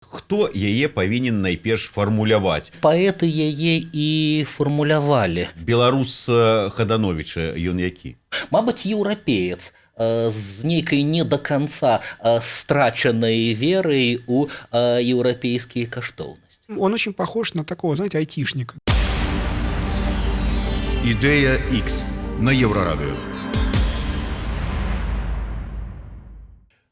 Хто яе павінен найперш фармуляваць? Паэты яе і фармулявалі. Беларус Хадановіча ён які? Мабыць, еўрапеец з нейкай не до конца страчанай верай у еўрапейскія каштоўнасці. Он очень похож на такого, знаете, айтишника. Ідэя X на Еўрарадыё.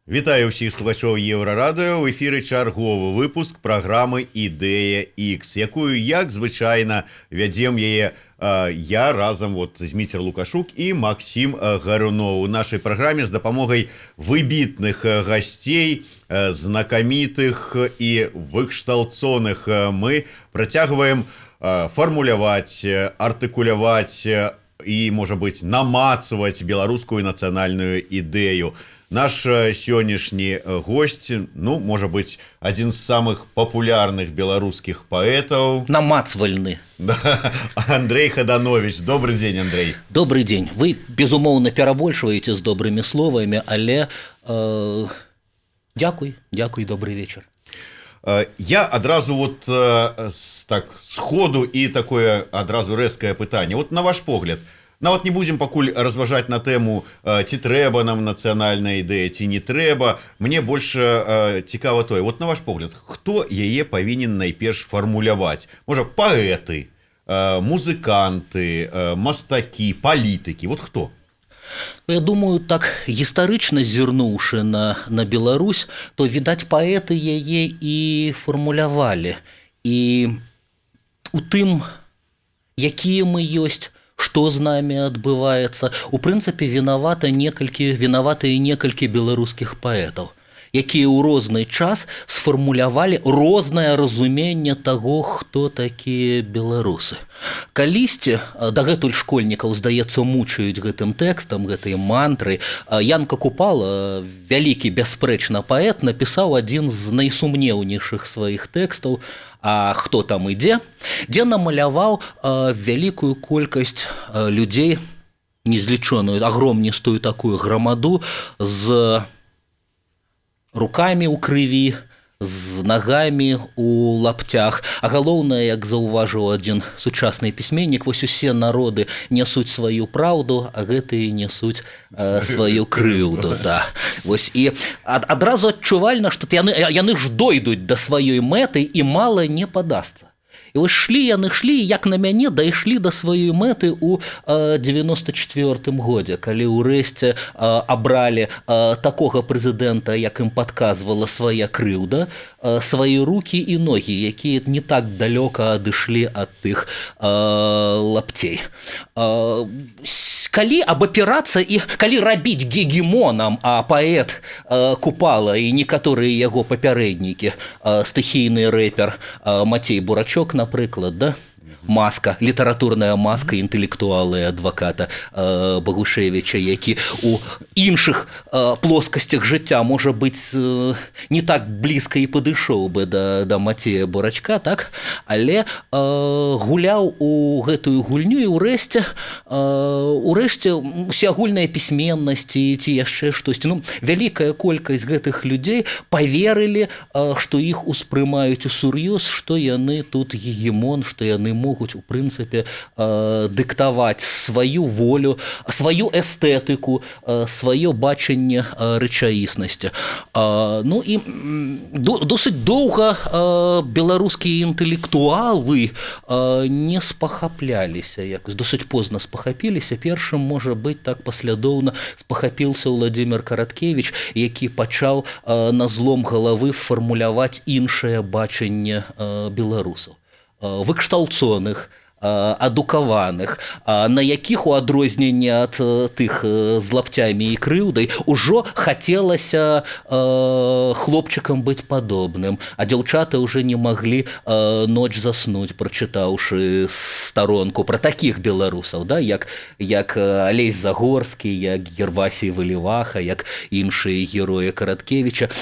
Вітаю ўсіх слухачоў Еўрарадыё. У эфіры чарговы выпуск праграмы «Ідэя X», якую, як звычайна, вядзем яе я разам вот Зміцер Лукашук і Максім Гаруноў. У нашай праграме з дапамогай выбітных гасцей, знакамітых і выкшталцоных мы працягваем фармуляваць, артыкуляваць і, можа быць, намацваць беларускую нацыянальную ідэю. Наш сённяшні гость, ну, можа быць, адзін з самых папулярных беларускіх паэтаў. Намацвальны. Да, Андрей Хаданович. Добрый дзень, Андрей. Добрый дзень. Вы, безумоўна, перабольшваеце з добрымі словамі, але дзякуй, дзякуй, добрый вечар. Я адразу вот так сходу і такое адразу рэзкае пытанне. Вот на ваш погляд, нават не будзем пакуль разважаць на тэму, ці трэба нам нацыянальная ідэя, ці не трэба. Мне больш цікава тое. Вот на ваш погляд, хто яе павінен найперш фармуляваць? Можа, паэты, музыканты, мастакі, палітыкі? Вот хто? Я думаю, так гістарычна зірнуўшы на Беларусь, то, відаць, паэты яе і фармулявалі. І у тым, якія мы ёсць, што з намі адбываецца, у прынцыпе, вінаватыя некалькі беларускіх паэтаў, якія ў розны час сфармулявалі рознае разуменне таго, хто такія беларусы. Калісьці, дагэтуль школьнікаў, здаецца, мучаюць гэтым тэкстам, гэтай мантрай. Янка Купала, вялікі, бясспрэчна, паэт, напісаў адзін з найсумнеўнейшых сваіх тэкстаў «А хто там ідзе», дзе намаляваў вялікую колькасць людзей, незлічоную, агромністую такую грамаду з рукамі ў крыві, з нагамі у лапцях. А галоўнае, як заўважыў адзін сучасны пісьменнік, вось усе народы нясуць сваю праўду, а гэтыя нясуць сваю крыўду. Да. Вось і адразу адчувальна, што яны ж дойдуць да сваёй мэты і мала не падасца. І вось шлі яны, шлі, як на мяне, дайшлі да сваёй мэты ў 94-м годзе, калі ўрэшце абралі такога прэзідэнта, як ім падказвала свая крыўда, свае рукі і ногі, якія не так далёка адышлі ад тых лапцей. Калі абапірацца і калі рабіць гегемонам, а паэт Купала і некаторыя яго папярэднікі, стыхійны рэпер Мацей Бурачок, напрыклад, да? Маска, літаратурная маска інтэлектуала і адваката Багушевіча, які у іншых плоскасцях жыцця, можа быць, не так блізка і падышоў бы да Мацея Бурачка, так? Але гуляў у гэтую гульню і ўрэшце усеагульная пісьменнасць ці яшчэ штосьці. Ну, вялікая колькасць гэтых людзей паверылі, што іх успрымаюць усур'ёз, што яны тут гегемон, што яны могуць у прынцыпе дыктаваць сваю волю, сваю эстэтыку, сваё бачанне рэчаіснасці. Ну і досыць доўга беларускія інтэлектуалы не спахапляліся, якось досыць позна спахапіліся. Першым, можа быць, так паслядоўна спахапіўся Владимир Караткевич, які пачаў на злом галавы фармуляваць іншае бачанне беларусаў, выкшталцоных, адукаваных, на якіх, у адрозненне ад тых з лапцямі і крыўдай, ужо хацелася хлопчыкам быць падобным, а дзяўчаты ўжо не маглі ноч заснуць, прачытаўшы старонку пра такіх беларусаў, да, як Алесь Загорскі, як Гервасій Валіваха, як іншыя героі Караткевіча,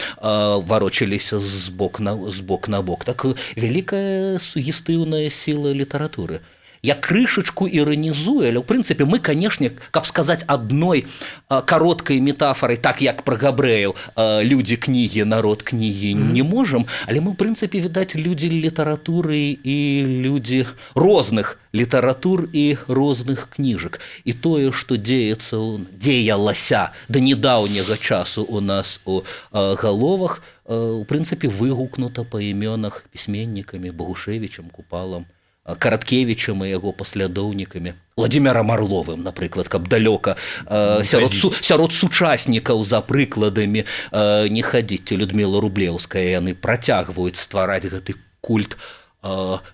варочаліся з бок на бок. Так, вялікая сугестыўная сіла літаратуры. Я крышачку іранізую, але ў прынцыпе мы, канешне, каб сказаць адной кароткай метафорай, так як пра габрэяў, людзі кнігі, народ кнігі, не можам, але мы, ў прынцыпе, відаць, людзі літаратуры і людзі розных літаратур і розных кніжак. І тое, што дзеецца, дзеялася да нядаўняга часу у нас у галовах, у прынцыпе, выгукнута па імёнах пісьменнікамі Багушэвічам, Купалам, Караткевічам і яго паслядоўнікамі, Владимиром Орловым, напрыклад, каб далёка сярод сучаснікаў за прыкладамі не хадзіць, Людмила Рублеўская. Яны працягваюць ствараць гэты культ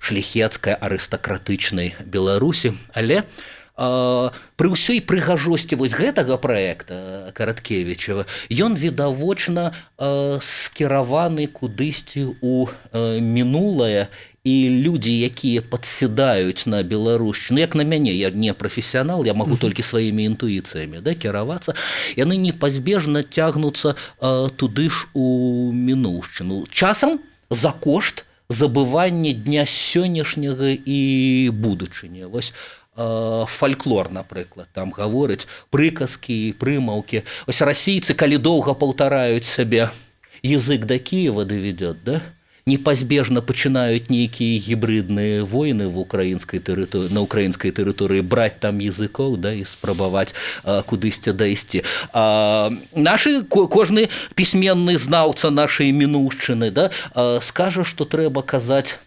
шляхецкай арыстакратычнай Беларусі. Але пры ўсёй прыгажосці вось гэтага праекта Караткевічева, ён відавочна скіраваны кудысьці у мінулае, і людзі, якія падседаюць на беларушчыну, як на мяне, я не прафесіянал, я магу толькі сваімі інтуіцыямі, да, кіравацца, яны непазбежна цягнуцца туды ж, у мінуўшчыну, часам за кошт забывання дня сённяшняга і будучыні. Вось фальклор, напрыклад, там гаворыць прыказкі, прымаўкі. Ось расійцы, калі доўга паўтараюць сабе «язык до Киева доведет», да, непазбежна пачынаюць нейкія гібрыдныя войны в украінскай тэрыторыі, на украінскай тэрыторыі, браць там языкоў, да, і спрабаваць кудысьці дайсці. Нашы кожны пісьменны знаўца нашай мінуўшчыны, да, скажа, што трэба казаць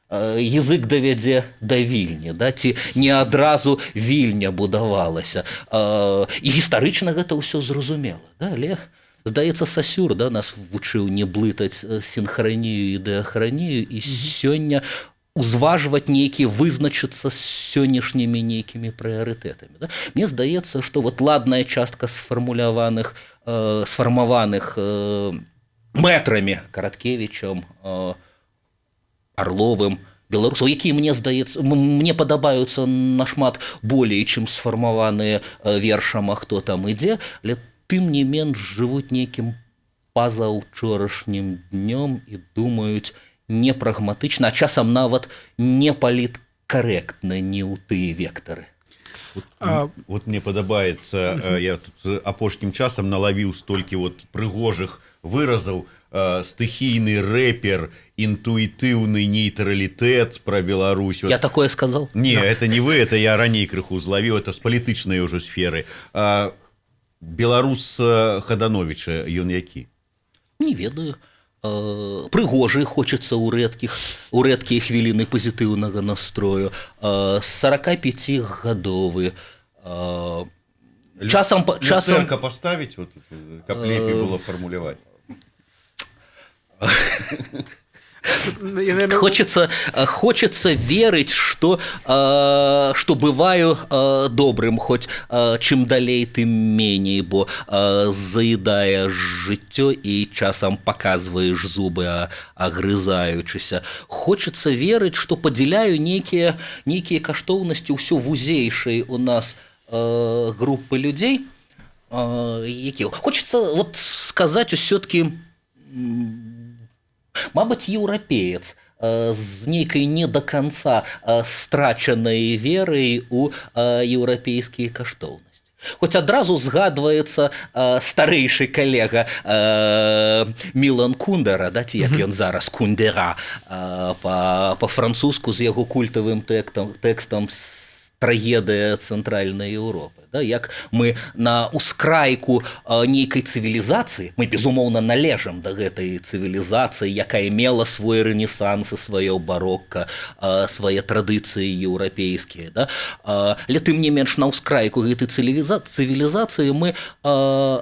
«язык давядзе да Вільні», да, ці не адразу Вільня будавалася. І гістарычна гэта ўсё зразумела, да, але, здаецца, Сасюр, да, нас вучыў не блытаць сінхранію і дыахранію і сёння узважваць нейкі, вызначыцца з сённяшнімі нейкімі прыярытэтамі, да? Мне здаецца, што вот ладная частка сфармуляваных сфармаваных мэтрамі Караткевічам, Арловым беларусаў, якія, мне здаецца, мне падабаюцца нашмат болей, чым сфармаваныя вершам «А хто там ідзе», але тым не менш жывуць нейкім пазаўчорашнім днём і думаюць не прагматычна, а часам нават не паліткарэктна, не ў тыя вектары. Вот, вот мне падабаецца, я тут апошнім часам налавіў столькі вот прыгожых выразаў: стыхійны рэпер, інтуітыўны нейтралітэт пра Беларусь. Я такое сказал? Не, да. Это не вы, это я раней крыху злавіў, это з палітычнай ўжо сферы. Беларус Хадановіча, ён які? Не ведаю. Прыгожы, хочацца ў рэдкія хвіліны пазітыўнага настрою. 45-гадовы, часам часам поставить вот, каб лепей было фармуляваць. Хочется верыць, что бываю добрым, хоть чым далей, тым меней, бо заедае жыццё і часам паказваеш зубы, агрызаючыся. Хочется верыць, что падзяляю нейкія каштоўнасці ўсё вузейшай у нас группы людзей, які, хочется вот сказаць, усё-таки, мабыць, еўрапеец з нейкай не до конца страчанай верай у еўрапейскія каштоўнасці. Хоць адразу згадваецца старэйшы калега Мілан Кундэра, да, ці як ён зараз, Кундера па-французску, з яго культавым тэкстам «Трагедыя цэнтральнай Еўропы», да, як мы на ўскрайку нейкай цывілізацыі, мы, безумоўна, належам да гэтай цывілізацыі, якая мела свой рэнесанс і сваё барокка, свае традыцыі еўрапейскія, да? Але тым не менш на ўскрайку гэтай цывілізацыі мы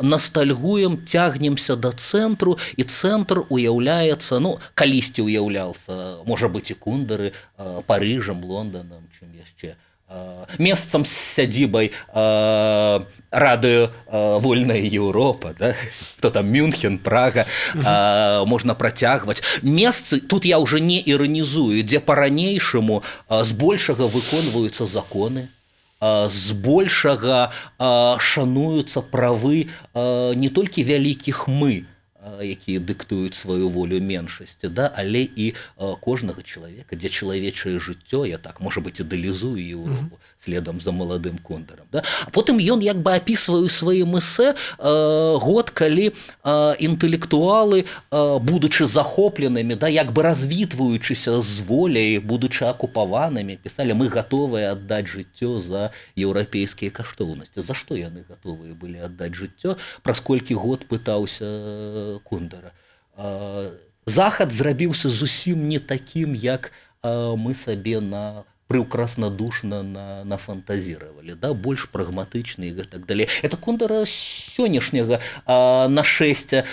ностальгуем, цягнемся да цэнтру, і цэнтр уяўляецца, ну, калісьці уяўлялся, можа быць, і Кундары, Парыжам, Лондонам, чым яшчэ, месцам з сядзібай радыё «Вольная Еўропа», да? Кто там, Мюнхен, Прага, можна працягваць месцы. Тут я уже не іранізую, дзе по-ранейшаму збольшага выконваюцца законы, збольшага шануюцца правы не толькі вялікіх мы. якія дыктуюць сваю волю меншасці, да, але і кожнага чалавека, дзе чалавечае жыццё, я так, можа быць, ідэалізую Еўропу следам за маладым Кундарам. Да? А потым ён як бы апісвае ў сваім эсэ год, калі інтэлектуалы, будучы захопленымі, да, як бы развітваючыся з воляй, будучы акупаванымі, пісалі: мы гатовыя аддаць жыццё за еўрапейскія каштоўнасці. За што яны гатовыя былі аддаць жыццё? Праз колькі год пытаўся Кундара. Захад зрабіўся зусім не такім, як мы сабе на прыўкраснадушна нафантазіравалі, да, больш прагматычны і так далей. Это Кундара сённяшняга нашэсця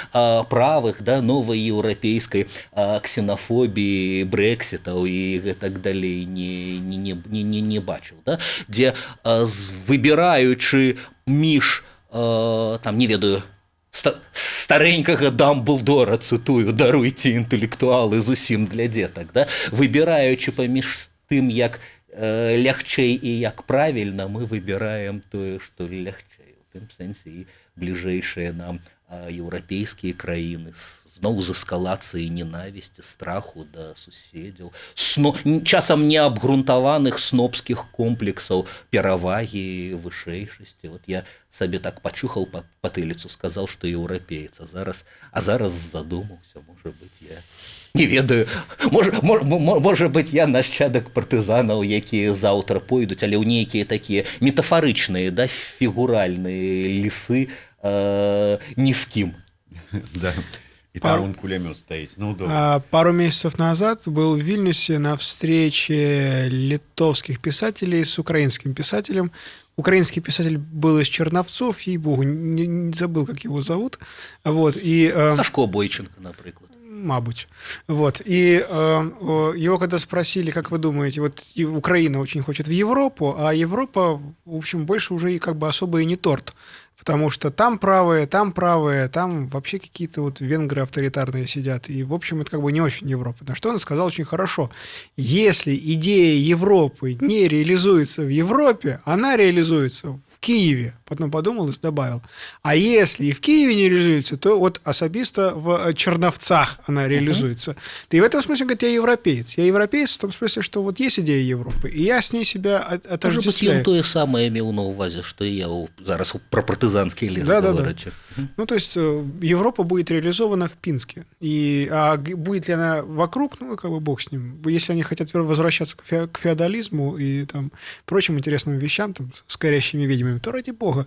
правых, да, новай еўрапейскай ксенафобіі, брэксітаў і гэтак далей не бачыў, да? Дзе выбіраючы між там, не ведаю, старэнькага Дамблдора цытую, даруйце, інтэлектуалы, зусім для дзетак, да? Выбіраючы паміж тым, як лягчэй і як правільна, мы выбіраем тое, што лягчэй. У тым сэнсе і бліжэйшыя нам еўрапейскія краіны зноў з эскалацыяй ненавісці, страху да суседзяў, часам неабгрунтаваных снобскіх комплексаў перавагі, вышэйшасці. Вот я сабе так пачухаў патыліцу, сказал, што еўрапеец, а зараз задумаўся, можа быць, я не ведаю, можа быць, я нашчадак партызанаў, якія заўтра пойдуць, але ў нейкія такія метафарычныя, да, фігуральныя лесы, ні з кім. Да. И там он кулемет стоит. Ну, добра. Пару месяцев назад был в Вильнюсе на встрече литовских писателей с украинским писателем. Украинский писатель был из Черновцов, ей-богу, не забыл, как его зовут. Вот, и, Сашко Бойченко, напрыклад. Мабуть. Вот. И его когда спросили, как вы думаете, вот и Украина очень хочет в Европу, а Европа, в общем, больше уже и как бы особо и не торт. Потому что там правые, там правые, там вообще какие-то вот венгры авторитарные сидят. И, в общем, это как бы не очень Европа. На что он сказал очень хорошо. Если идея Европы не реализуется в Европе, она реализуется в Киеве. Потом подумал и добавил. А если и в Киеве не реализуется, то вот асабіста в Черновцах она реализуется. И в этом смысле, говорит, я европеец. Я европеец в том смысле, что вот есть идея Европы, и я с ней себя Можа быць, отождествляю. ён тое самае меў на ўвазе, што і я зараз пра партызанскі лес Да-да-да. гаворачы. Ну, то есть Европа будет реализована в Пинске. И будет ли она вокруг, ну, как бы бог с ним. Если они хотят возвращаться к феодализму и там прочим интересным вещам, там, с горящими ведьмами, то ради бога,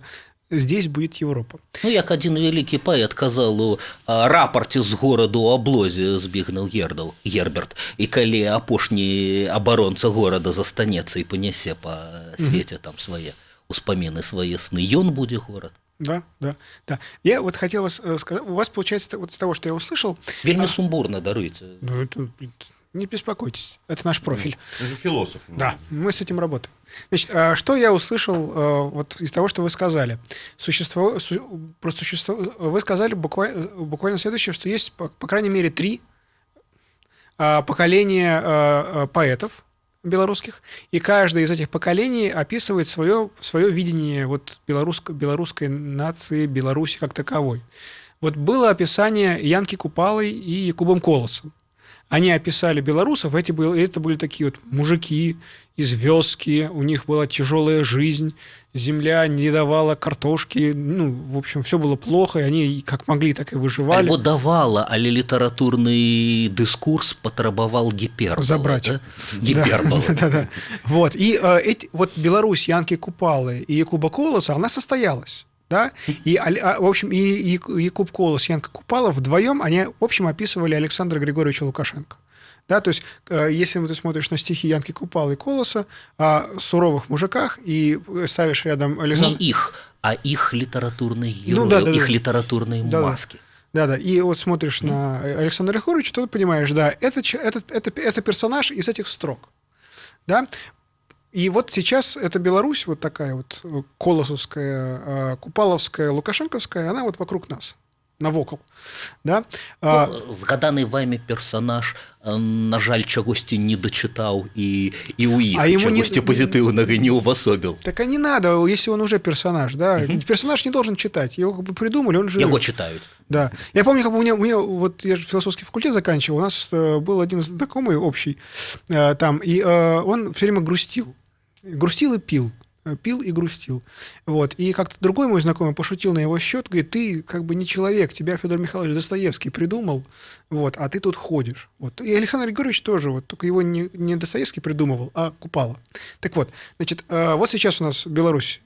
здесь будет Европа. Ну, як адзін вялікі паэт казаў у рапарце з гораду ў аблозе, Збігнеў Гердаў Герберт, і калі апошні абаронца горада застанецца і панясе па свеце там свае успаміны, свае сны, ён будзе горад. Да. Я вот хотел вас сказать, у вас получается, вот из того, что я услышал... Вельмі сумбурна, даруйце. Ну, это, блин, не беспокойтесь, это наш профиль. Ты же философ. Да, мы с этим работаем. Значит, что я услышал вот из того, что вы сказали? Существо, су- про существо, вы сказали буквально следующее, что есть, по крайней мере, три поколения поэтов белорусских, и каждое из этих поколений описывает свое видение вот белорусской нации, Беларуси как таковой. Вот было описание Янки Купалой и Якубом Колосом. Они описали белорусов, это были такие вот мужики из вёски, у них была тяжелая жизнь, земля не давала картошки, ну, в общем, все было плохо, и они как могли, так и выживали. Альбо давала, але літаратурны дыскурс патрабаваў гіпербалы. Забрать. Да? Гіпербалы. Да. Вот. И вот Беларусь Янки Купалы и Якуба Колоса, она состоялась. Да? И, в общем, и Якуб Колос, и Янка Купала вдвоем, они, в общем, описывали Александра Григорьевича Лукашенко. Да, то есть, если ты смотришь на стихи Янки Купалы и Колоса о суровых мужиках и ставишь рядом Александра... Не іх, а іх літаратурных герояў, Ну, да, іх да. літаратурныя Да-да. маски. Да-да, и вот смотришь на Александра Григорьевича, то ты понимаешь, да, это персонаж из этих строк. Да? И вот сейчас эта Беларусь, вот такая вот колосовская, купаловская, лукашенковская, она вот вокруг нас. Навокал, да? Ну, згаданы вамі персонаж, на жаль, чагосьці не дачытаў і ў іх А ему не- чагосьці пазітыўнага не ўвасобіў. Так а не надо, если он уже персонаж, да? Персонаж не должен читать, его как бы придумали, он же. Яго чытаюць. Да. Я помню, как бы у меня вот я же философский факультет заканчивал, у нас был один знакомый общий там, и он все время грустил. Грустил и пил. Пил и грустил. Вот. И как-то другой мой знакомый пошутил на его счет, говорит: «Ты как бы не человек, тебя Федор Михайлович Достоевский придумал, вот, а ты тут ходишь». Вот. И Александр Григорьевич тоже, вот, только его не Достоевский придумывал, а Купала. Так вот, значит, вот сейчас у нас Беларусь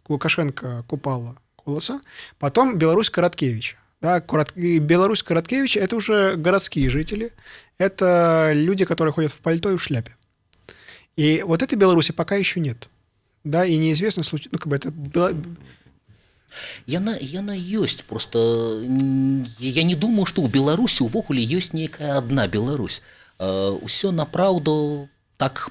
Лукашенко, Купала, Колоса, потом Беларусь Короткевича. Да, и Беларусь Короткевича – это уже городские жители, это люди, которые ходят в пальто и в шляпе. И вот этой Беларуси пока еще нет. Да, и неизвестно, ну, как бы это Яна ёсць, просто я не думаю, што ў Беларусі увогуле ёсць нейкая адна Беларусь. Усё направду так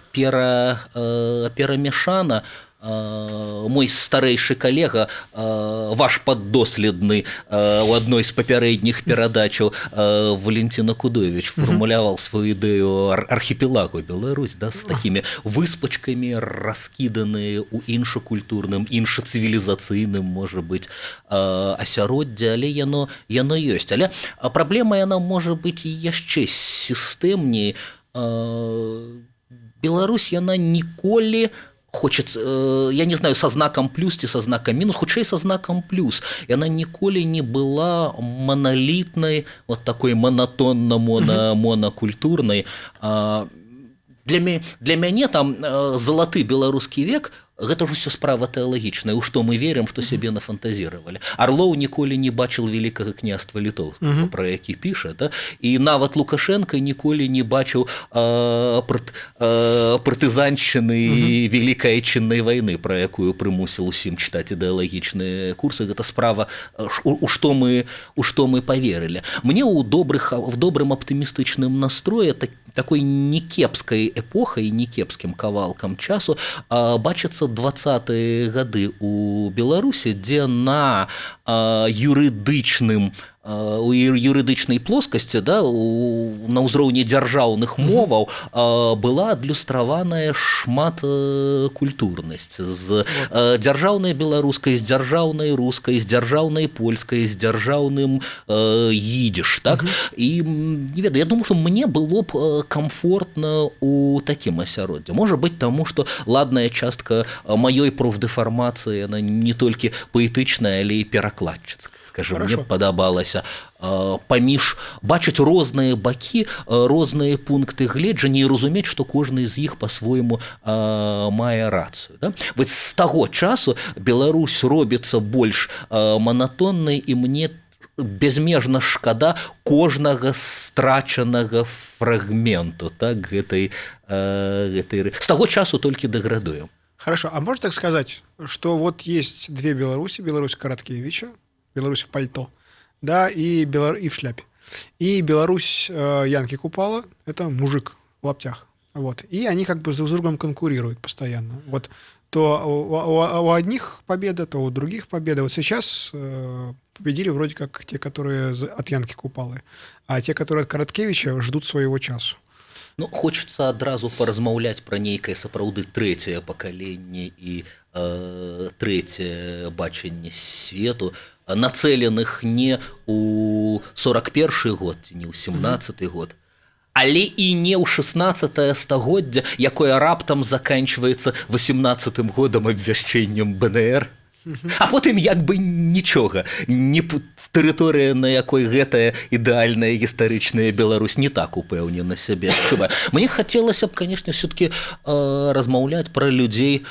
перамяшана. Мой старэйшы калега, ваш паддоследны у адной з папярэдніх перадачаў Валентин Акудович, фармуляваў сваю ідэю архіпелагу Беларусь, да, з такімі выспачкамі, раскіданыя ў іншакультурным, іншацывілізацыйным, можа быць, асяроддзе, але яно ёсць. Але праблема, яна можа быць і яшчэ сістэмней. Беларусь, яна ніколі, хочется, я не знаю, со знаком плюс ці со знаком минус, хутчэй со знаком плюс, яна ніколі не была маналітнай, вот такой монотонно монокультурнай. Для мяне там залаты беларускі век — гэта ж усё справа тэалагічная, у што мы верым, што сябе нафантазіравалі. Арлоў ніколі не бачыў Вялікага Княства Літоўскага, пра які піша, да? І нават Лукашенко ніколі не бачыў партызаншчыны, Вялікай Айчыннай вайны, пра якую прымусіл усім чытаць ідэалагічныя курсы. Гэта справа, у што мы паверылі. Мне ў добрых в добрым аптымістычным настроі, такой некепскай эпохай, некепскім кавалкам часу бачацца 20-е гады у Беларусі, дзе на юрыдычным у юрыдычнай плоскасці, да, на ўзроўні дзяржаўных моваў была адлюстраваная шмат культурнасць з дзяржаўнай беларускай, з дзяржаўнай рускай, з дзяржаўнай польскай, з дзяржаўным ідыш, так. І не ведаю, я думаю, что мне было б комфортна у такім асяроддзе. Можа быть, таму что ладная частка маёй прафдэфармацыі, она не толькі паэтычная, але і перакладчыцкая, скажем. Мне падабалася паміж бачыць розныя бакі, розныя пункты гледжання і разумець, што кожны з іх по-свойму мае рацыю, да? Вот з таго часу Беларусь робіцца больш манатоннай, і мне безмежна шкада кожнага страчанага фрагменту, так, гэтай з таго часу толькі дэградуем. Хорошо, а можно так сказать, что вот есть две Беларуси: Беларусь Короткевича, Беларусь в пальто, да, и в шляпе, и Беларусь Янки Купала, это мужик в лаптях, вот, и они как бы друг с другом конкурируют постоянно. Вот то у одних победа, то у других победа. Вот сейчас победили вроде как те, которые от Янки Купалы, а те, которые от Короткевича, ждут своего часу. Ну, хочется адразу паразмаўляць пра нейкае сапраўды трэцяе пакаленне і трэцяе бачанне свету, нацэленых не у 41 год, не ў 17 год, але і не ў 16 стагоддзя, якое раптам заканчваецца 18 годам, абвяшчэннем БНР, а потым як бы нічога не. Тэрыторыя, на якой гэтая ідэальная гістарычная Беларусь не так упэўнена сябе адчувае. Мне хацелася б, конечно, все-таки размаўляць пра людзей,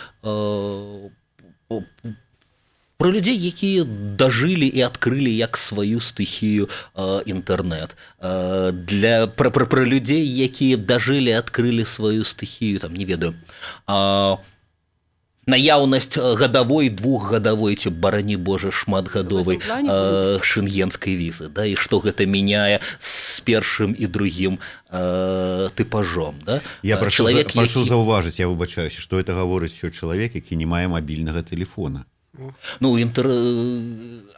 якія дажылі і адкрылі як сваю стыхію інтэрнэт, для пра, пра, пра людзей, якія дажылі, адкрылі сваю стыхію, там, не ведаю, наяўнасць гадавой, двухгадавой ці, барані Божа, шматгадовай шэнгенскай візы, да, і што гэта мяняе з першым і другім тыпажом, да? Я прашу, чалавек, прашу заўважыць, я выбачаюся, што это гаворыць все чалавек, які не мае мабільнага телефона. Ну,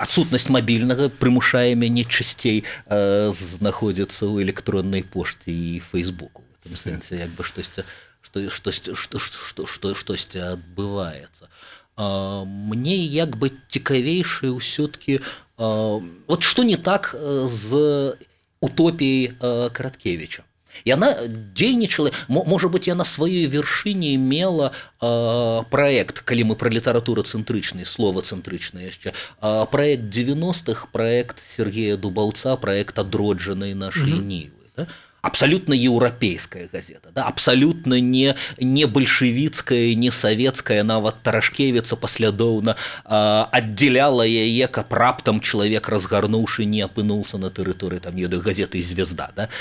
адсутнасць мабільнага прымушае мяне часцей знаходзіцца ў электроннай пошце і фейсбуку. В этом сэнсе як бы штосьці што адбываецца. Мне як бы цікавейшы ўсё-ткі, вот што не так з утопіяй Караткевіча. Яна дзейнічала, можа быть, яна сваёй вершыне мела праект, калі мы пра літаратурацэнтрычны, словацэнтрычны яшчэ, праект 90-х, праект Сергея Дубаўца, праект адроджанай нашай Нівы. Да? Абсалютна еўрапейская газета, да? Абсалютна не бальшавіцкая, не савецкая, нават Тарашкевіца паслядоўна аддзяляла яе, каб раптам чалавек, разгарнуўшы, не апынуўся на тэрыторыі там еды газеты «Звезда», да?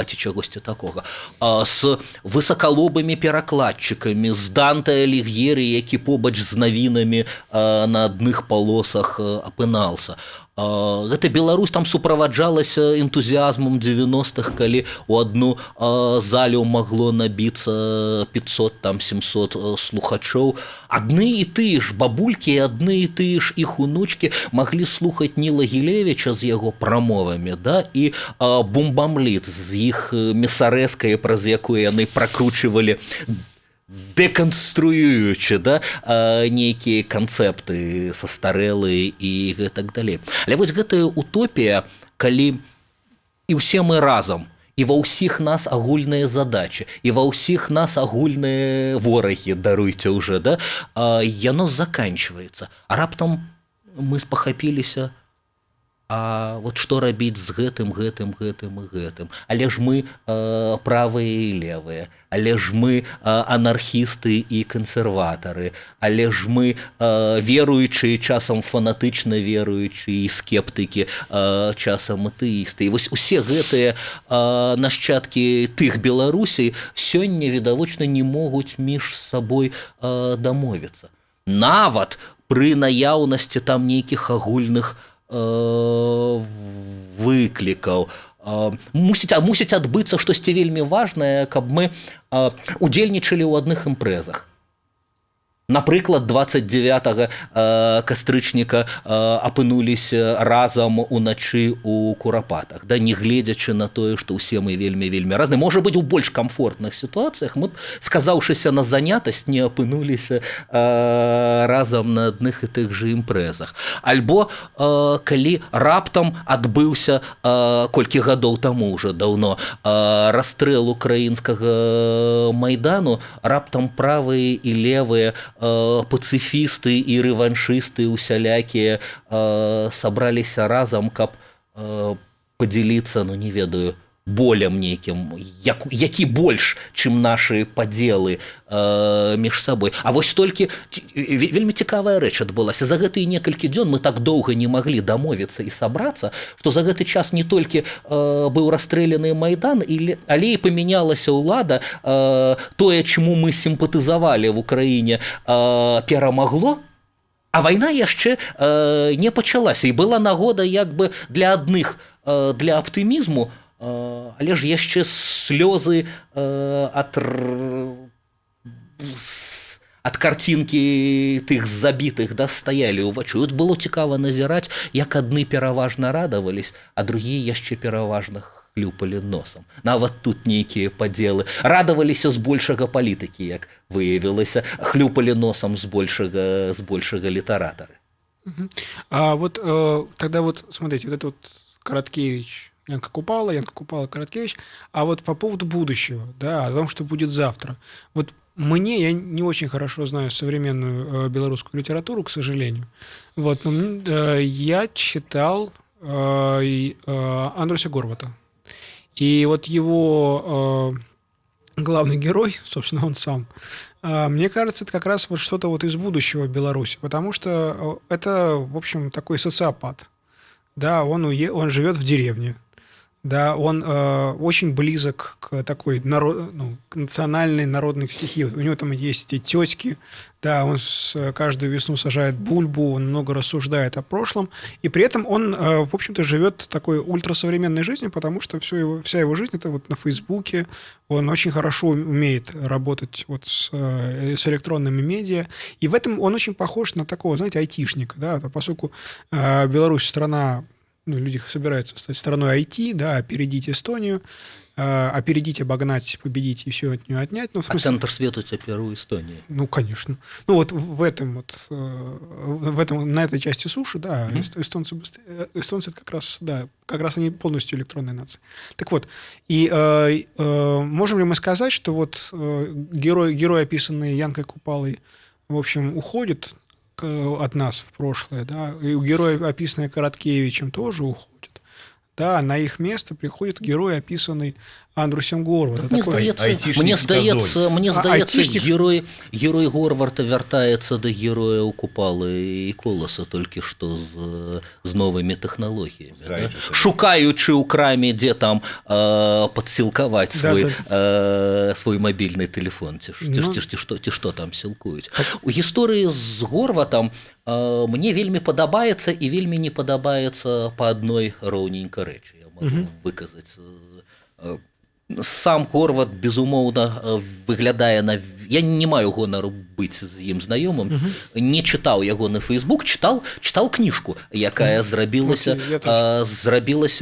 Ці чагосьці такога. З высакалобымі перакладчыкамі, з Данте Аліг'еры, які побач з навінамі на адных палосах апынаўся. Гэта Беларусь там суправаджалася энтузіазмам 90-х, калі у адну залю магло набіцца 500, там 700 слухачоў. Адны і тыя ж бабулькі, адны і тыя ж іх унучкі маглі слухаць Ніла Гілевіча з яго прамовамі, да, і Бумбамліт з іх мясарэзкай, праз якую яны пракручвалі, дэканструюючы, да, нейкія канцэпты састарэлыя і гэтак далей. Але вось гэтая утопія, калі і ўсе мы разам, і ва ўсіх нас агульныя задачы, і ва ўсіх нас агульныя ворагі, даруйце ўжо, да, яно заканчваецца. А раптам мы спахапіліся, а вот што рабіць з гэтым, гэтым, гэтым і гэтым? Але ж мы правыя і левыя, але ж мы анархісты і кансерватары, але ж мы веруючыя, часам фанатычна веруючыя, і скептыкі, часам атэісты. І вось усе гэтыя нашчадкі тых Беларусей сёння відавочна не могуць між сабой дамовіцца. Нават пры наяўнасці там нейкіх агульных выклікаў. Мусіць адбыцца штосьці вельмі важнае, каб мы удзельнічалі ў адных імпрэзах. Напрыклад, 29 кастрычніка апынуліся разам уначы у Курапатах, да, не гледзячы на тое, што ўсе мы вельмі вельмі разныя. Можа быць, у больш камфортных сітуацыях мы б, сказаўшыся на занятасць, не апынуліся разам на адных і тых жа імпрэзах. Альбо калі раптам адбыўся колькі гадоў таму ўжо даўно расстрэл украінскага Майдану, раптам правыя і левыя, пацыфісты і рэваншысты усялякія сабраліся разам, каб падзяліцца, ну не ведаю, болем нейкім, які больш, чым нашы падзелы між сабой. А вось толькі вельмі цікавая рэч адбылася. За гэтыя некалькі дзён мы так доўга не маглі дамовіцца і сабрацца, што за гэты час не толькі быў расстрэляны Майдан, але і памянялася ўлада, тое, чаму мы сімпатызавалі в Украіне, перамагло, а вайна яшчэ не пачалася. І была нагода як бы для адных для аптымізму, але ж яшчэ слёзы ад карцінкі тых забітых, да, стаялі ў вачы. От было цікава назіраць, як адны пераважна радавались, а другія яшчэ пераважна хлюпалі носам. Нават тут нейкія падзелы. Радаваліся збольшага палітыкі, як выявілася, хлюпалі носам збольшага літаратары. А вот тогда вот, смотрите, вот это вот Короткевич, Янка Купала, Янка Купала, Короткевич. А вот по поводу будущего, да, о том, что будет завтра. Вот мне, я не очень хорошо знаю современную белорусскую литературу, к сожалению. Вот, но я читал Андруся Горвата. И вот его главный герой, собственно, он сам, мне кажется, это как раз вот что-то вот из будущего Беларуси, потому что это, в общем, такой социопат. Да, он живет в деревне. Да, он очень близок к такой ну, к национальной народной стихии. У него там есть эти тетки, да, он каждую весну сажает бульбу, он много рассуждает о прошлом, и при этом он, в общем-то, живет такой ультрасовременной жизнью, потому что вся его жизнь это вот на Фейсбуке, он очень хорошо умеет работать вот с электронными медиа, и в этом он очень похож на такого, знаете, айтишника, да, поскольку Беларусь страна, ну, люди собираются стать страной IT, да, опередить Эстонию, опередить, обогнать, победить и все от нее отнять. Ну, в смысле... А центр свету теперь у Эстонии. Ну, конечно. Ну, вот в этом вот, в этом, на этой части суши, да, эстонцы это как раз, да, как раз они полностью электронная нация. Так вот, и можем ли мы сказать, что вот герой, описанный Янкой Купалой, в общем, уходит от нас в прошлое, да, и герой, описанный Короткевичем, тоже уходит. Да, на их место приходит герой, описанный Андрусем Горватом. Мне здаецца, герой Горвата вяртаецца да героя у Купалы і Коласа, толькі што з новымі тэхналогіямі. Да? Шукаючы ў краме, дзе там падсілкаваць свой мабільны тэлефон, ці што там сілкуюць. У гісторыі з Горватам мне вельмі падабаецца і вельмі не падабаецца па адной роўненька рэчы. Я магу выказаць. Сам Горват, безумоўна, выглядае на... Я не маю гонару быць з ім знаёмым, не чытаў яго на Facebook, чытаў кніжку, якая зрабілася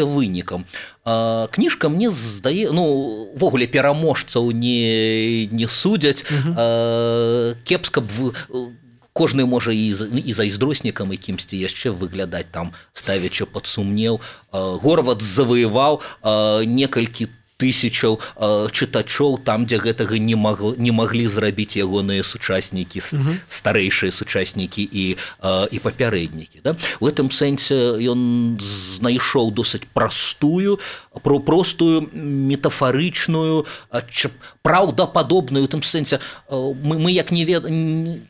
вынікам. Кніжка мне здае... Ну, увогуле, пераможцаў не судзяць, кепска б... Кожны можа і зайздроснікам, і кімсьці яшчэ выглядаць там, ставячы пад сумнеў. Горват заваяваў некалькі тысячаў чытачоў там, дзе гэтага не маглі зрабіць ягоныя сучаснікі, старэйшыя сучаснікі і папярэднікі. Да? У гэтым сэнсе ён знайшоў досыць простую, метафарычную, праўдападобную, у тым сэнсе мы як не ведаем,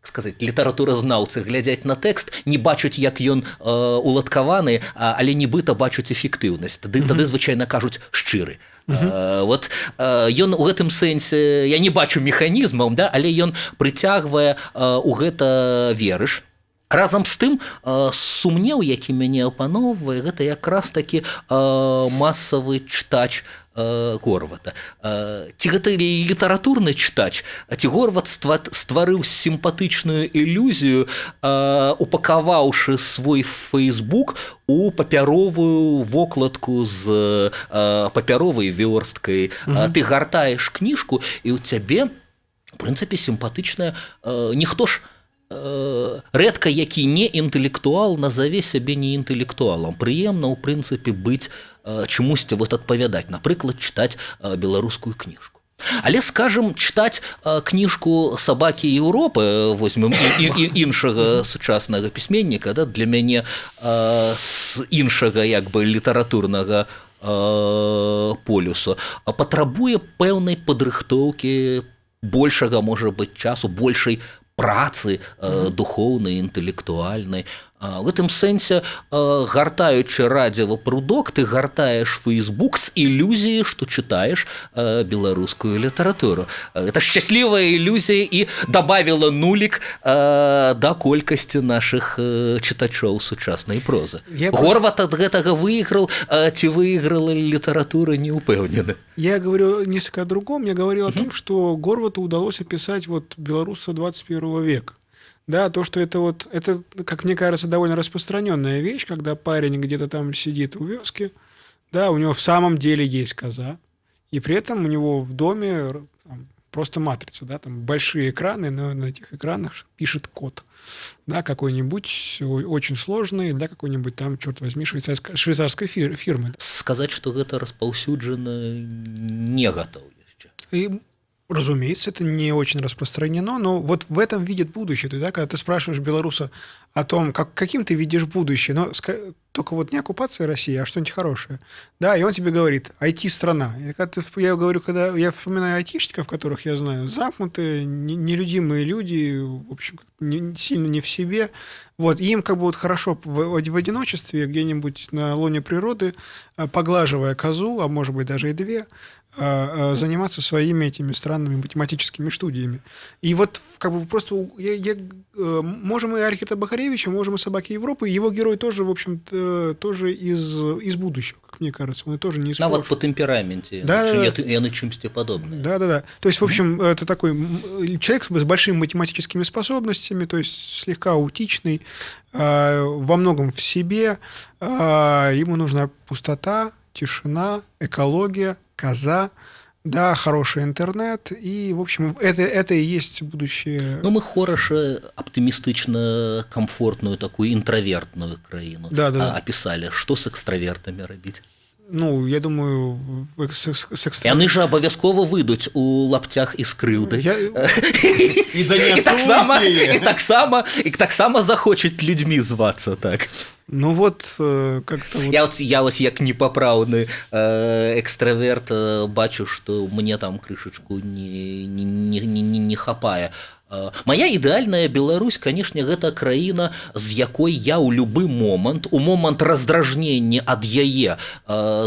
сказаць, літаратуразнаўцы глядзяць на тэкст, не бачаць, як ён уладкаваны, але нібыта бачаць эфектыўнасць. Тады звычайна кажуць шчыры. Вот ён у гэтым сэнсе, я не бачу механізмаў, да, але ён прыцягвае у гэта верыш. Разам з тым, сумнеў, які мяне апаноўвае, гэта якраз такі масавы чытач Горвата. Ці гэта літаратурны чытач, ці Горват стварыў сімпатычную ілюзію, упакаваўшы свой Фейсбук у папяровую вокладку з папяровай вёрсткай. Ты гартаеш кніжку, і ў цябе, в прынцыпе, сімпатычная... Ніхто ж рэдка які не інтэлектуал назаве сябе не інтэлектуалам. Прыемна, ў прынцыпе, быць чамусьці вот адпавядаць, напрыклад, чытаць беларускую кніжку. Але, скажам, чытаць кніжку «Сабакі Еўропы», возьмем іншага сучаснага пісьменніка, да, для мяне з іншага як бы літаратурнага полюсу, патрабуе пэўнай падрыхтоўкі, большага, можа быць, часу, большай працы духоўнай, інтэлектуальнай. У гэтым сэнсе, гартаючы Радзіва Прудок, ты гартаеш Фейсбук з ілюзіяй, што чытаеш беларускую літаратуру. Это шчаслівая ілюзія і добавила нулік да колькасці нашых чытачоў сучаснай прозы. Горват ад гэтага выйграл, ці выйграла літаратура, не ўпэўнены. Я говорю несколько о другом. Я говорил о том, что Горвату удалось описать вот белоруса 21 века. Да, то, что это вот, это, как мне кажется, довольно распространенная вещь, когда парень где-то там сидит у вёски, да, у него в самом деле есть коза, и при этом у него в доме там, просто матрица, да, там большие экраны, но на этих экранах пишет код, да, какой-нибудь очень сложный для какой-нибудь там, черт возьми, швейцарской фирмы. Сказать, что это распаўсюджана, не готов еще. И Разумеется, это не очень распространено, но вот в этом видит будущее. То есть, да, когда ты спрашиваешь белоруса о том, каким ты видишь будущее, но только вот не оккупация России, а что-нибудь хорошее. Да, и он тебе говорит: IT-страна. И когда я говорю, когда я вспоминаю айтишников, которых я знаю, замкнутые, нелюдимые люди, в общем, сильно не в себе. Вот, и им как бы вот хорошо в одиночестве, где-нибудь на лоне природы, поглаживая козу, а может быть даже и две, заниматься своими этими странными математическими студиями. И вот как бы просто можем и Архита Бахаревича, можем и «Собаки Европы». Его герой тоже, в общем-то, тоже из будущего, как мне кажется. Он тоже не из Нават прошлого. По тэмпераменце Да. яны чымсьці падобныя. Да. То есть, в общем, это такой человек с большими математическими способностями, то есть слегка аутичный, во многом в себе. Ему нужна пустота, тишина, экология, коза, да, хороший интернет, и, в общем, это и есть будущее. Ну, мы хораша аптымістычна камфортную такую інтравертную краіну Да. апісалі. Што з экстравертамі рабіць? Ну, я думаю, с Яны же абавязкова выйдуць у лапцях і з крыўдай. І І данясуць таксама яе. і таксама захочуць людзьмі звацца, так. Ну вот, как-то вот. Я вось як непапраўны экстраверт бачу, што мне там крышачку не хапае. Мая ідэальная Беларусь, канешне, гэта краіна, з якой я ў любы момант, у момант раздражнення ад яе,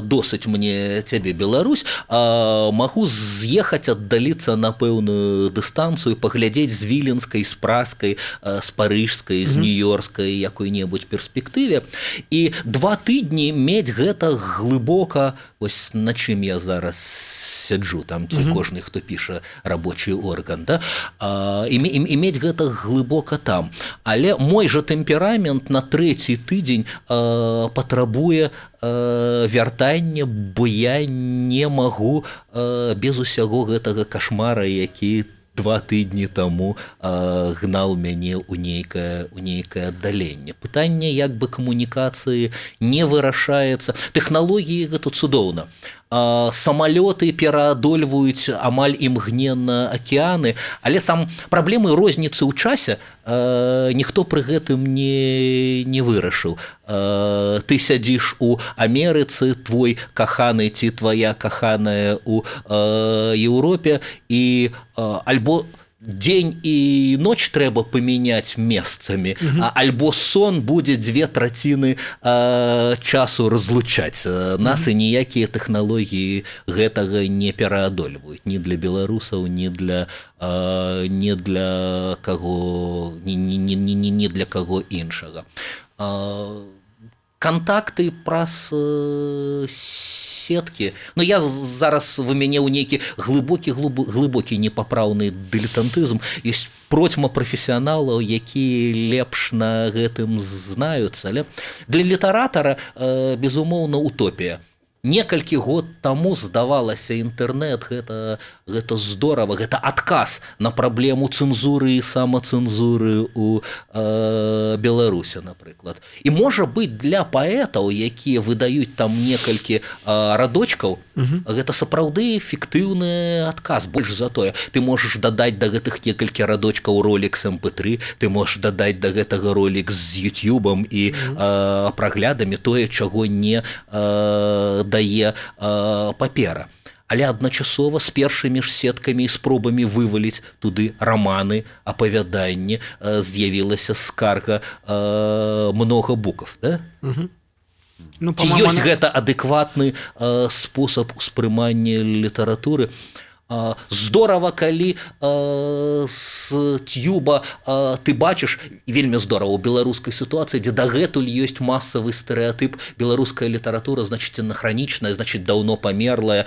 досыць мне цябе, Беларусь, магу з'ехаць, аддаліцца на пэўную дыстанцыю, паглядзець з віленскай, з праскай, з парыжскай, з нью-йоркскай якой-небудзь перспектыве і 2 тыдні мець гэта глыбока, вось на чым я зараз сяджу там ці кожны, хто піша рабочий орган, да, іметь гэта глыбока там. Але мой жа тэмперамент на трэці тыдзень патрабуе вяртання, бо я не магу без усяго гэтага кашмара, які 2 тыдні таму гнал мяне ў нейкае аддаленне. Пытанне як бы камунікацыі не вырашаецца. Тэхналогіі — гэта цудоўна, самалёты пераадольваюць амаль імгненна акеаны, але сам праблемы розніцы ў часе ніхто пры гэтым не вырашыў. Ты сядзіш у Амерыцы, твой каханы ці твоя каханая у Еўропе, і альбо дзень і ноч трэба памяняць месцамі, альбо сон будзе дзве траціны часу разлучаць нас, і ніякія тэхналогіі гэтага не пераадольваюць ні для беларусаў, ні для каго, ні для каго іншага. Кантакты праз сеткі. Но я зараз, вы мяне ў нейкі глыбокі глыбокі непапраўны дылетантызм. Есть процьма прафесіяналаў, якія лепш на гэтым знаюцца, але для літаратара безумоўна, утопія. Некалькі год таму здавалася, інтэрнэт — гэта здорава, гэта адказ на праблему цэнзуры і самацэнзуры у Беларусі, напрыклад. І можа быць, для паэтаў, якія выдаюць там некалькі радочкаў, гэта сапраўды эфектыўны адказ. Больш за тое, ты можаш дадаць да гэтых некалькі радочкаў ролик з MP3, ты можаш дадаць да гэтага ролик з Ютубам і праглядамі, тое, чаго не дае папера. Але адначасова з першымі ж сеткамі і спробамі вываліць туды раманы, апавяданні з'явілася скарга много букв, да? Ну, ці по-моему, ёсць гэта адэкватны спосаб успрымання літаратуры? Здорава, калі з тюба ты бачыш, вельмі здорава у беларускай сітуацыі, дзе дагэтуль ёсць масавы стэрэатып: беларуская літаратура, значит, анахранічная, значит, даўно памерлая,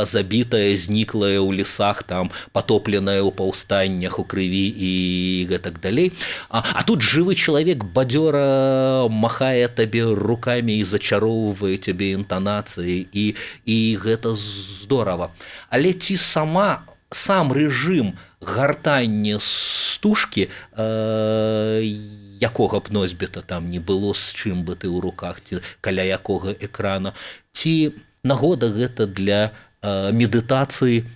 забітая, зніклая ў лесах там, патопленая ў паўстаннях у крыві і гэтак далей. А тут жывы чалавек бадзёра махае табе рукамі і зачароўвае цябе інтанацыі, і гэта здорава. Але ці сам рэжым гартання стужкі, якога б носьбіта там не было, з чым бы ты ў руках ці каля якога экрана, ці нагода гэта для медытацыі?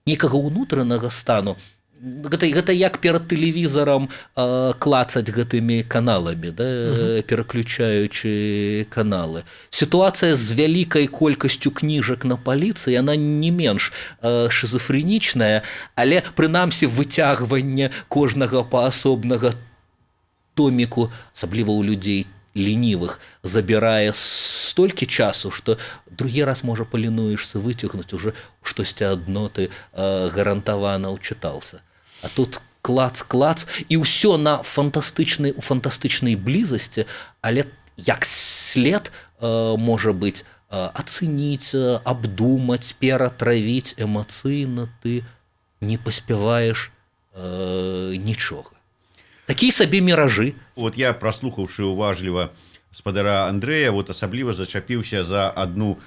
Некага ўнутранага стану. Гэта як перад тэлевізарам клацаць гэтымі каналамі, да, пераключаючы каналы. Сітуацыя з вялікай колькасцю кніжак на паліцы, яна не менш шызафрэнічная, але прынамсі выцягванне кожнага паасобнага томіку, асабліва ў людзей ленівых, забірае столькі часу, што другі раз, можа, паленуешся выцягнуць, уже штосьці адно ты гарантавана ўчытаўся. А тут клац, клац, і ўсё на фантастычнай у фантастычнай блізасці, але як след, можа быць, ацэніць, абдумаць, ператравіць эмацыйна ты не паспяваеш нічога. Такія сабе міражы. Вот я, праслухаўшы уважліва спадара Андрэя, вот асабліва зачапіўся за одну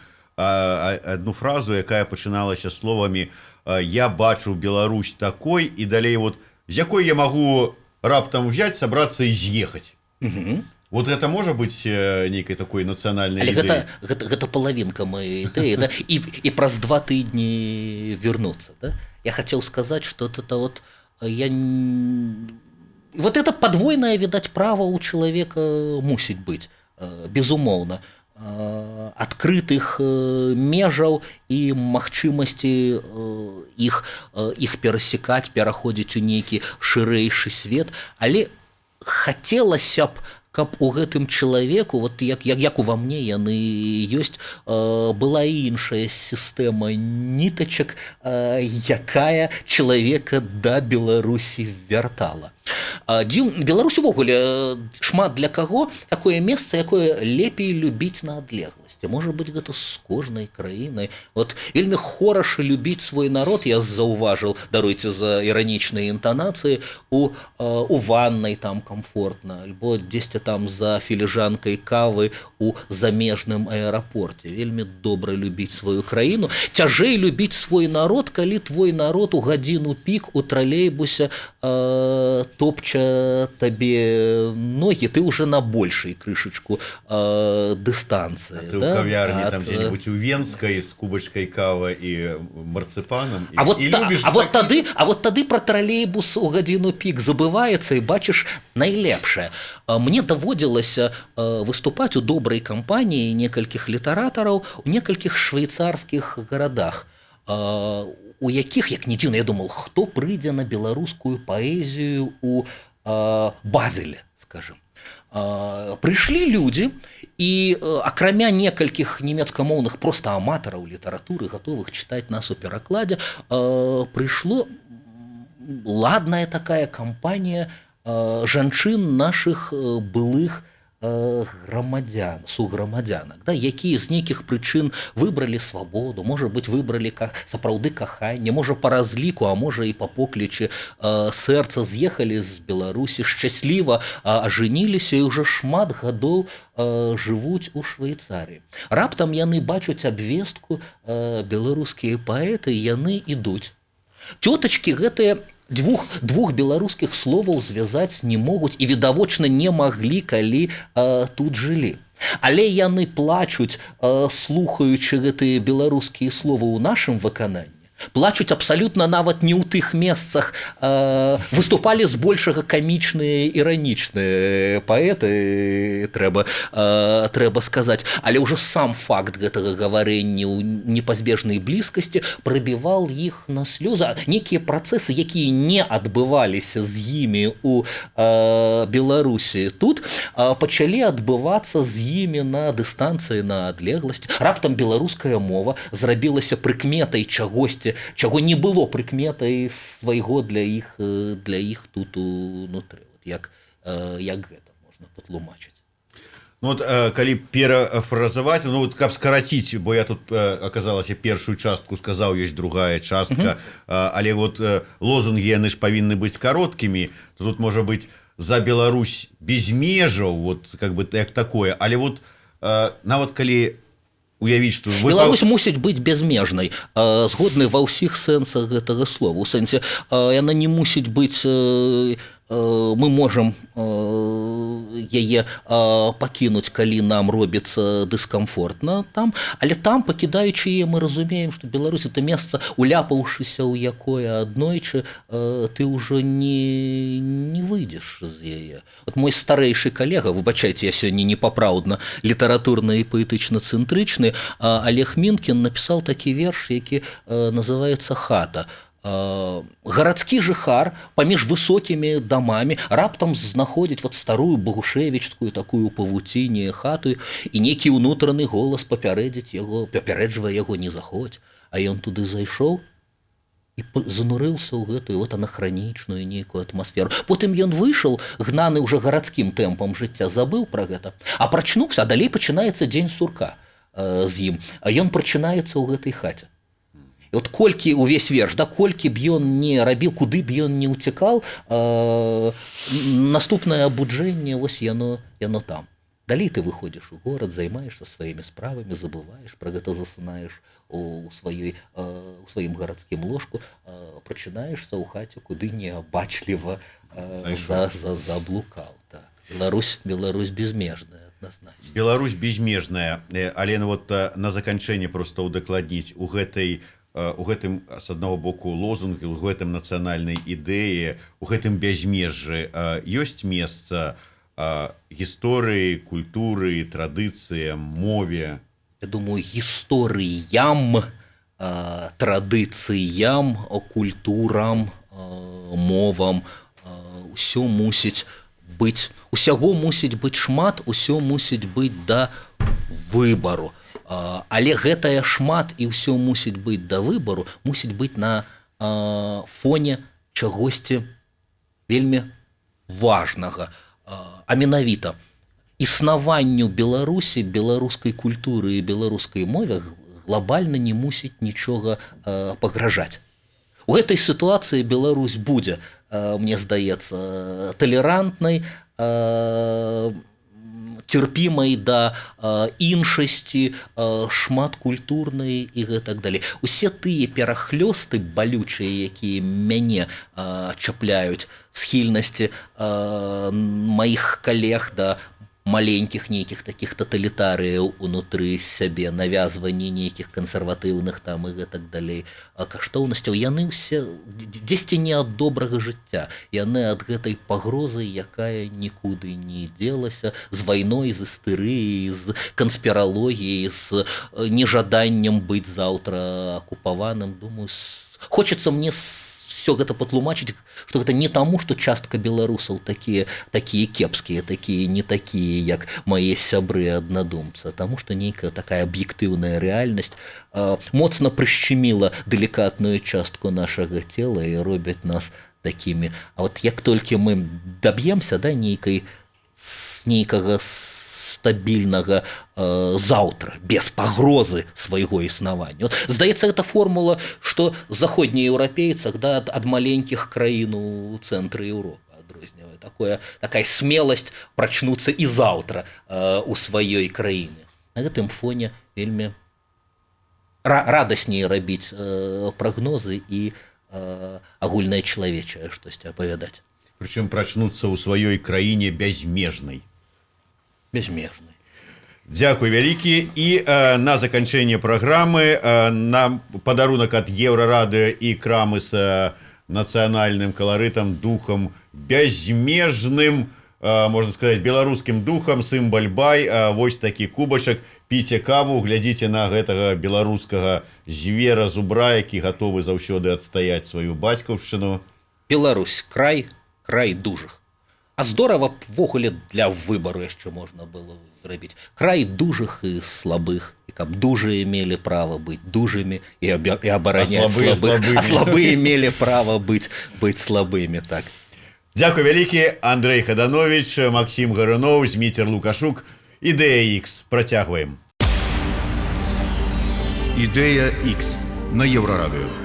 фразу, якая пачыналася словамі «Я бачу Беларусь такой», і далей вот з якой я магу раптам взять, собраться и съехать. Вот это может быть нейкай такой нацыянальнай Але гэта палавінка маёй ідэі, да? І праз 2 тыдні вернуться, да? Я хотел сказать, что это вот я вот это подвойное, видать, право у человека мусіць быць, безумоўна, адкрытых межаў і магчымасці іх перасекаць, пераходзіць у нейкі шырэйшы свет, але хацелася б, каб у гэтым чалавеку, вот як ува мне яны ёсць, была іншая сістэма нітачак, якая чалавека да Беларусі вяртала. Дзіў, Беларусь увогуле шмат для каго такое месца, якое лепей любіць на адлегласці. Можа быць, гэта з кожнай краінай. Вот вельмі хораша любіць свой народ, я заўважыў, даруйце за іранічныя інтанацыі, у ваннай там комфортна, альбо дзесьці там за філіжанкай кавы у замежным аэрапорце. Вельмі добра любіць сваю краіну. Цяжэй любіць свой народ, калі твой народ у гадзіну пік у тралейбусе топча табе ногі, ты уже на большай крышачку дыстанцыі. Ты да? У кавярні там где-нибудь у Венской с кубочкой кавы и марципаном а вот, и любишь а вот тады про тралейбус у гадзіну пік забываецца, і бачыш найлепшае. Мне даводзілася выступаць у добрай кампаніі некалькіх літаратараў у некалькіх швейцарскіх гарадах, у якіх, як не дзіўна, я думал, хто прыйдзе на беларускую паэзію у Базеле, скажем. Прыйшлі людзі, і акрамя некалькіх нямецкамоўных проста аматараў літаратуры, гатовых чытаць нас у перакладзе, прыйшло ладная такая кампанія жанчын, нашых былых грамадзян, суграмадзянак, да, якія з нейкіх прычын выбралі свабоду, можа быць, выбралі сапраўды каханне, можа, па разліку, а можа, і па поклічы сэрца з'ехалі з Беларусі, шчасліва ажаніліся і ўжо шмат гадоў жывуць у Швейцарыі. Раптам яны бачаць абвестку: беларускія паэты, яны ідуць. Цётачкі гэтыя двух беларускіх словаў звязаць не могуць і відавочна не маглі, калі тут жылі. Але яны плачуць, слухаючы гэтыя беларускія словы ў нашым выкананні, плачуць абсалютна нават не ў тых месцах. Выступалі збольшага камічныя, іранічныя паэты, трэба сказаць, але ўжо сам факт гэтага гаварэння ў непазбежнай блізкасці прабівал іх на слёзы. Нейкія працэсы, якія не адбываліся з імі у Беларусі, тут пачалі адбывацца з імі на дыстанцыі, на адлегласць. Раптам беларуская мова зрабілася прыкметай чагосьці, чаго не было прыкметай свайго для іх тут унутры. Вот як гэта можна патлумачыць? Ну, вот, калі перафразаваць, ну вот, каб скараціць, бо я тут, аказалася, першую частку сказаў, ёсць другая частка, але вот лозунгі, яны ж павінны быць кароткімі, то тут можа быць «За Беларусь без межаў», вот как бы як такое, але вот нават калі уявіць, что вы Беларусь мусіць быць безмежнай, згодны ва ўсіх сэнсах гэтага слова, у сэнсе яна не мусіць быць Мы можам яе пакінуць, калі нам робіцца дыскамфортна там, але там, пакідаючы яе, мы разумеем, што Беларусь — это месца, уляпаўшыся ў якое аднойчы, ты ўжо не выйдзеш з яе. Вот мой старэйшы калега, выбачайце, я сёння непапраўдна літаратурна і паэтычна цэнтрычны, Олег Мінкін, напісаў такі верш, які называется «Хата». Гарадскі жыхар паміж высокімі дамамі раптам знаходзіць вот старую багушэвічскую такую павуціне хату, і нейкі ўнутраны голас папярэдзіць яго, папярэджвае яго: «Не заходзь». А ён туды зайшоў і занурыўся ў гэтую вот анахранічную нейкую атмасферу. Потым ён выйшаў, гнаны ўжо гарадскім тэмпам жыцця, забыў пра гэта, а прачнуўся, а далей пачынаецца дзень сурка з ім, а ён прачынаецца ў гэтай хаце. І от колькі, увесь верш, да, колькі б ён не рабіў, куды б ён не ўцякал, наступнае абуджэнне вось яно там. Далей ты выходзіш у горад, займаешься сваімі справамі, забываеш пра гэта, засынаеш у сваім гарадскім ложку, прачынаешся ў хаце, куды неабачліва заблукаў. Так. Беларусь безмежная, адназначна. Беларусь безмежная. Але, ну, вот на заканчэнне просто удакладніць: у гэтым, с аднаго боку, лозунг, у гэтым нацыянальнай ідэі, у гэтым бязмежжы ёсць месца гісторыі, культуры, традыцыям, мове? Я думаю, гісторыям, традыцыям, культурам, мовам ўсё мусіць быць, усяго мусіць быць шмат, усё мусіць быць да выбару. Але гэтае шмат і ўсё мусіць быць да выбару мусіць быць на фоне чагосьці вельмі важнага, а менавіта існаванню Беларусі, беларускай культуры і беларускай мове глобальна не мусіць нічога пагражаць. У гэтай сітуацыі Беларусь будзе, мне здаецца, талерантнай, цярпімай да іншасці, шматкультурнай і гэтак далей. Усе тыя перахлёсты балючыя, якія мяне чапляюць, схільнасці маіх калег да маленькіх нейкіх такіх таталітарыяў унутры сябе, навязванні нейкіх кансерватыўных там і гэтак далей каштоўнасцяў, яны ўсе дзесьці не ад добрага жыцця, яны ад гэтай пагрозы, якая нікуды не дзелася з вайной, з істэрыяй, з канспіралогіяй, з нежаданнем быць заўтра акупаваным. Думаю, хочацца мне все гэта патлумачыць, что гэта не таму, что частка беларусаў такія кепскія, такія не такія, як мае сябры аднадумцы, таму что нейкая такая аб'ектыўная рэальнасць моцна прышчыміла далікатную частку нашага цела і робяць нас такімі. А вот як толькі мы даб'емся да нейкай нейкага стабільнага заўтра без пагрозы свайго існавання. Вот, здаецца, гэта формула, што заходнееўрапейцах, да, ад маленькіх краін у цэнтры Еўропы адрознівае такая смеласць прачнуцца і заўтра у сваёй краіне. На гэтым фоне вельмі радасней рабіць прагнозы і агульнае чалавечае штосьці апавядаць. Прычым прачнуцца ў сваёй краіне бязмежнай. Безмежнай. Дзякуй вялікі. І на заканчэнне праграмы нам падарунак ад Еўрарадыё і крамы з нацыянальным каларытам, духам бязмежным, можна сказать, беларускім духам, Сымбаль-бай, вось такі кубачак. Піце каву, глядзіце на гэтага беларускага звера зубра, які гатовы заўсёды адстаяць сваю бацькаўшчыну. Беларусь — край дужых. А здорава б увогуле для выбару яшчэ можна было зрабіць: край дужых і слабых, і каб дужыя мелі права быць дужымі і абараняць А слабыя слабых, а слабымі. слабыя мелі права быць слабымі, так. Дзякуй вялікі. Андрэй Хадановіч, Максім Гаруноў, Зміцер Лукашук. Ідэя X. Працягваем. Ідэя X на Еўрарадыё.